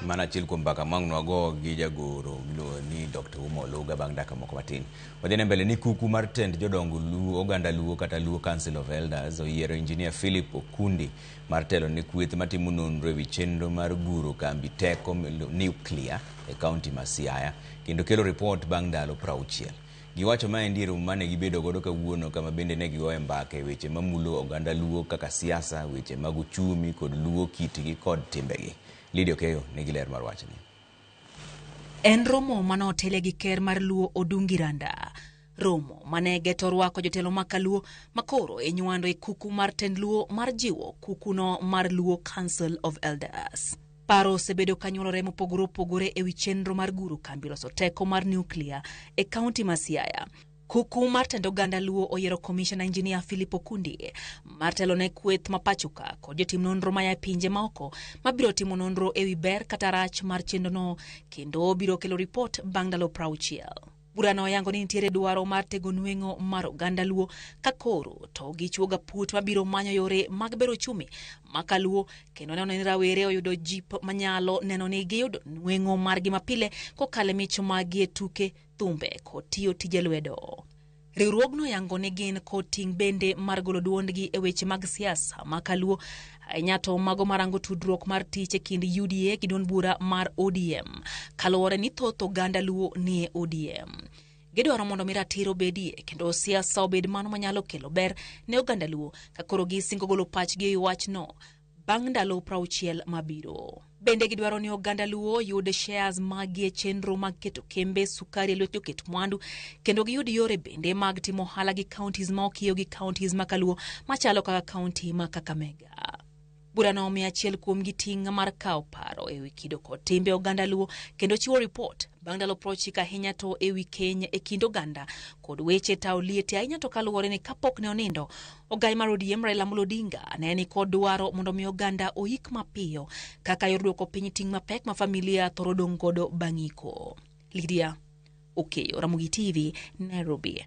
Mano achiel kuom mbaka ma ang' nwago gi jagoro miluongo ni Dr. Ouma Oluga bang' dakika moko matin. Wadhi mbele ni kuku mar tend jodongo Luo, oganda Luo kata Luo Council of Elders oyiero Engineer Philip Okundi mar telo ne kweth matimo nonro ewi chenro mar guro kambi teko nuclear e kaunti ma Siaya kendo kelo ripot bang' ndalo 60. Giwacho maendi e romo mane gibedo godo kawuono kama bende ne gigoye mbaka e weche mamulo oganda Luo kaka siasa, weche mag uchumi kod luwo kitgi kod timbegi. Lydia Okeyo nigi ler mar wachni. En romo mane otele gi ker mar Luo Odungi Randa. Romo mane geto rwako jotelo ma kaluo makoro inywando e kuku mar tend Luo mar jiwo kukuno mar Luo Council of Elders. Paro osebedo kanyuolore mopogore opogore ewi chenro mar guro kambi loso teko mar nuklia e kaunti ma Siaya. Kuku mar tend oganda Luo oyiero Commissioner Engineer Philip Okundi mar telo ne kweth ma pachoka kod jotim nonro maya e pinje maoko mabiro timo nonro ewi ber kata rach mar chenrono kendo biro kelo ripot bang' ndalo 60. Burano oyango ni nitiere dwaro mar tego nweng'o mar oganda Luo ka koro to gichuo gaput mabiro manyo yore mag bero uchumi ma kaluo kendo neno ni rawere oyudo jip manyalo neno ni giyudo nweng'o margi mapile kokalo e mich maggi e tuke, thumbe kod tiyo tije lwedo. Riwruogno yango ni gin kod ting' bende mar golo duondgi e weche mag siasa ma kaluo ahinya to mago marango tudruok mar tich e kind UDA gi duond bura mar ODM kaluwore ni thoth oganda Luo nie ODM. Gidwaro mondo mi ratiro obedie kendo siasa obed mano manyalo kelo ber ne oganda Luo ka koro gisingo golo pachgi e wachno bang' ndalo 60 mabiro. Bende gidwaro ni oganda Luo oyud shares maggi e chenro mag keto kembe sukari e lwet joket mwandu kendo giyud yore bende mag timo ohala gi counties ma okiyo gi counties ma kaluo machalo kaka county ma Kakamega. Burano omiyo achiel kuomgi ting' mar kawo paro ewi kido kod timbe oganda Luo kendo chiwo ripot bang' ndalo 90 ahinya to ewi keny e kind oganda kod weche tawo liete ahinya to kaluwore ni kapok ne onindo ogai mar ODM Raila Amolo Odinga ne ni kod dwaro mondo mi oganda oik mapiyo kaka yor duoko piny ting' mapek ma familia thoro dong' godo bang' iko. Lydia Okeyo, Ramogi TV, Nairobi.